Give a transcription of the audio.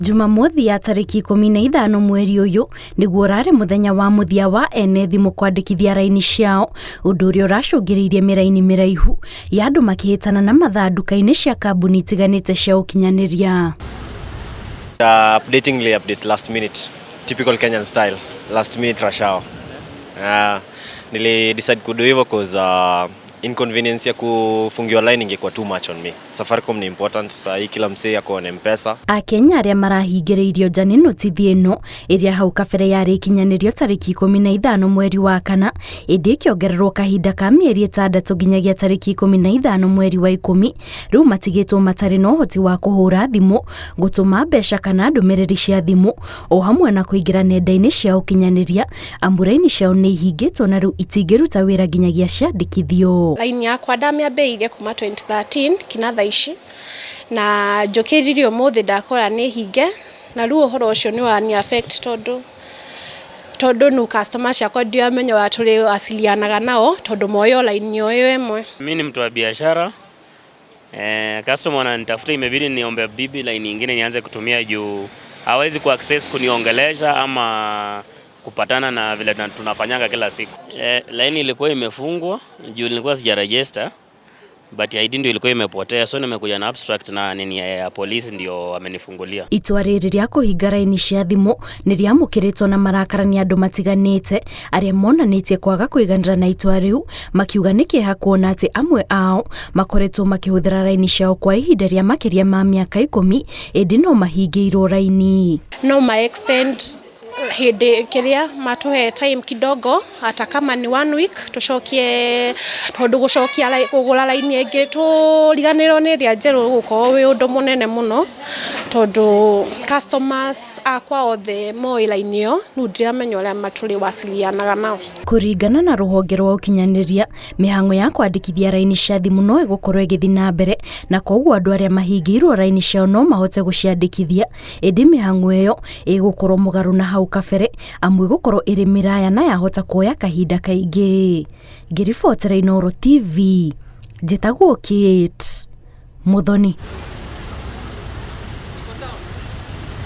Jumamothi ya tarĩki 15 mweri ũyũ nĩguo ũrarĩ mũthenya wa mũthia wa ene thimũ kwandĩkithia raini ciao, ũndũ ũrĩa ũracũngĩrĩirie mĩraini mĩraihu ya andũ makĩhĩtana na mathaa nduka-inĩ cia kambuni itiganĩte cia ũkinyanĩria. Updating nili update last minute, typical Kenyan style, last minute rush hour. Nili decide kudo hivyo cause inconvenience ya kufungiwa line ingekuwa too much on me. Safaricom ni important, saa hii kila msee ako on M-Pesa. Akenya arĩa marahingĩrĩirio nja nĩ notithi ĩno ĩrĩa hau kabere yarĩ ikinyanĩrio tarĩki 15 mweri wa kana, ĩndĩ ĩkĩongererwo kahinda ka mĩeri 6 nginyagia tarĩki 15 mweri wa 10. Rĩu matigĩtwo matarĩ na ũhoti wa kũhũra thimũ, gũtũma mbeca kana ndũmĩrĩri cia thimũ, o hamwe na kũingĩra nenda-inĩ cia ũkinyanĩria, amu raini ciao nĩ ihingĩtwo na rĩu itingĩruta wĩra nginyagia ciandĩkithio. Raini yakwa ndamĩambĩrĩirie kuma 2013 kinya thaa ici, na njũkĩririe ũmũthĩ ndakora nĩ hinge, na rĩu ũhoro ũcio nĩ wani affect tondũ nu customer ciakwa ndiramenya ũrĩa tũrĩwasilianaga nao tondũ moĩ o laini o ĩyo ĩmwe. Mimi ni mtu wa biashara. Customer wananitafuta, imebidi niombe bibi line nyingine nianze kutumia juu hawezi ku access kuniongelesha ama kupatana na vile tunafanyanga kila siku. Line ilikuwa imefungwa juu nilikuwa sija register, but ID ndio ilikuwa imepotea, so nimekuja na abstract na nini ya polisi ndio wamenifungulia. Itua rĩrĩ rĩa kũhinga raini cia thimũ nĩ rĩamũkĩrĩtwo na marakara nĩ andũ matiganĩte arĩa monanĩtie kwaga kũiganĩra na itua rĩu, makiuga nĩ kĩeha kuona atĩ amwe ao makoretwo makĩhũthĩra raini ciao kwa ihinda rĩa makĩria ma mĩaka 10, ĩndĩ no mahingĩirwo raini. No ma extend hĩndĩ kĩrĩa matũhe time kidogo, hata kama ni one week, tũcokie, tondũ gũcokia kũgũra raini ĩngĩ tũriganĩrwo nĩ ĩrĩa njerũ gũkorwo wĩ ũndũ mũnene mũno, tondũ customers akwa othe moĩ raini ĩyo, rĩu ndiramenya ũrĩa matũrĩwasilianaga nao. Kũringana na rũhonge rwa ũkinyanĩria, mĩhang'o ya kwandĩkithia raini cia thimũ no ĩgũkorwo ĩgĩthiĩ na mbere, na koguo andũ arĩa mahingĩirwo raini ciao no mahote gũciandĩkithia, ĩndĩ mĩhang'o ĩyo ĩgũkorwo mũgarũ na hau kabere, amu ĩgũkorwo ĩrĩ mĩraya na yahota kuoya kahinda kaingĩ. Ngĩribotera Inooro TV, njĩtagwo Kate Muthoni.